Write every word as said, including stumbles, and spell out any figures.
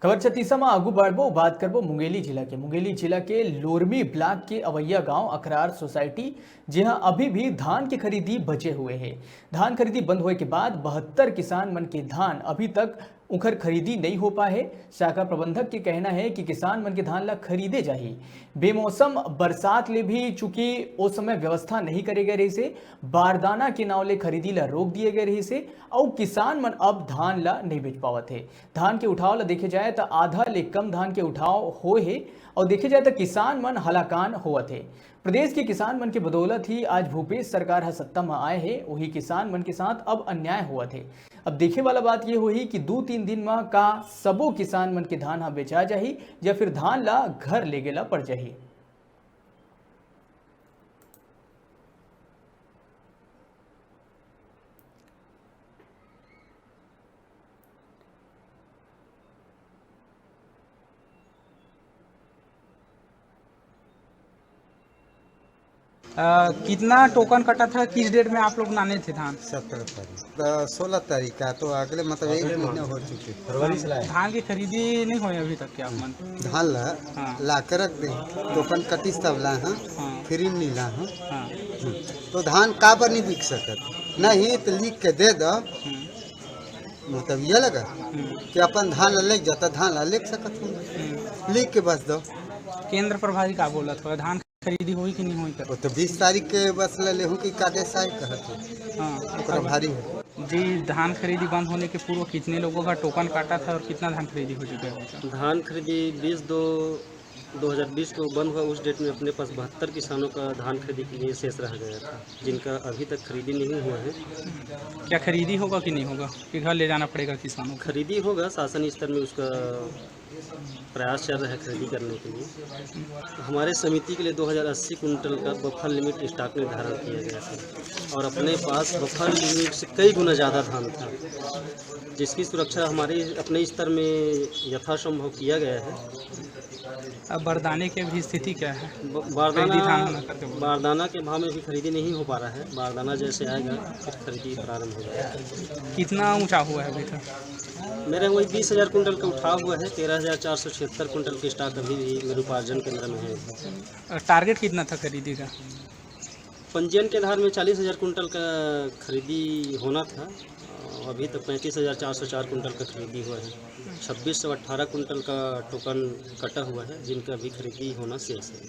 खबर छत्तीसा म आगू बढ़बो, बात करबो मुंगेली जिला के। मुंगेली जिला के लोरमी ब्लॉक के अवैया गांव अखरार सोसाइटी, जिहां अभी भी धान के खरीदी बचे हुए हे। धान खरीदी बंद होए के बाद बहत्तर किसान मन के धान अभी तक उखर खरीदी नइ हो पाए हे। शाखा प्रबंधक के कहना हे कि किसान मन के धान ला खरीदे जाही। बेमौसम बरसात ले भी चूंकि ओ समय व्यवस्था नहीं करे गए रहिस हे, बारदाना के नाव ले खरीदी ला रोक दिए गए रहिस हे, अउ किसान मन अब धान ला नहीं बेच पावत हे। धान के उठाव ला देखे जाए त आधा ले कम धान के उठाव होए हे, अउ देखे जाए त किसान मन हलाकान होवत हे। प्रदेश के किसान मन के बदौलत ही आज भूपेश सरकार ह सत्ता म आए हे, वही किसान मन के साथ अब अन्याय होवत हे। अब देखे वाला बात ये होही कि दू तीन दिन म का सबो किसान मन के धान ह बेचा जाही या फिर धान ला घर लेगे ला पड़ जाही। अ, कितना टोकन कटा था, किस डेट में आप लोग लाने थे धान? सत्रह तारीख। अ, सोलह तारीख का, तो अगले, मतलब, एक महीना हो चुके। फरवरी से लाए। धान की खरीदी नहीं हुई अभी तक क्या आप मन? धान ला हाँ। ला के रख दे, टोकन कटिस तब लाए हैं, हाँ। फिर नहीं लाए हैं। हाँ। हम्म। तो धान काबर नहीं बिक सकत? नहीं तो लिख के दे दो। हम्म। मतलब ये लगा हम्म। कि अपन धान ला ले जाता, धान ला ले सकत हूँ। हम्म। लिख के बस दो। केंद्र प्रभारी का बोला था, धान खरीदी होई कि नहीं होई कर? वो तो बीस तारीख के बस ले लेहूँ कि काटे साई कहत हो। हाँ। ओकरा भारी हो। जी, धान खरीदी बंद होने के पूर्व कितने लोगों का टोकन काटा था और कितना धान खरीदी हो चुका है? धान खरीदी बीस दो दो हज़ार बीस को बंद हुआ, उस डेट में अपने पास बहत्तर किसानों का धान खरीदी के लिए शेष रह गया था, जिनका अभी तक खरीदी नहीं हुआ है। क्या खरीदी होगा कि नहीं होगा, कि घर ले जाना पड़ेगा किसानों को? खरीदी होगा, शासन स्तर में उसका प्रयास चल रहा है खरीदी करने के लिए। हमारे समिति के लिए दो हज़ार अस्सी कुंटल का बफर लिमिट स्टॉक निर्धारण किया गया था और अपने पास बफर लिमिट से कई गुना ज़्यादा धान था, जिसकी सुरक्षा हमारे अपने स्तर में यथासंभव किया गया है। अब बारदाने की अभी स्थिति क्या है? ब-, बारदाना, खरीदी धान होना करके बोलो। बारदाना के भाव में भी खरीदी नहीं हो पा रहा है। बारदाना जैसे आएगा, फिर खरीदी प्रारंभ हो जाएगा। कितना ऊंचा हुआ है अभी तक? मेरे वही बीस हज़ार कुंटल का उठाव हुआ है, तेरह हज़ार चार सौ छिहत्तर कुंटल की स्टॉक अभी भी मेरे उपार्जन केंद्र में है। और टारगेट कितना था खरीदी का? पंजीयन के आधार में चालीस हज़ार कुंटल का खरीदी होना था, अभी तक पैंतीस हज़ार चार सौ चार कुंटल का खरीदी हुआ है। छब्बीस सौ अट्ठारह कुंटल का टोकन कटा हुआ है, जिनका अभी खरीदी होना शेष है।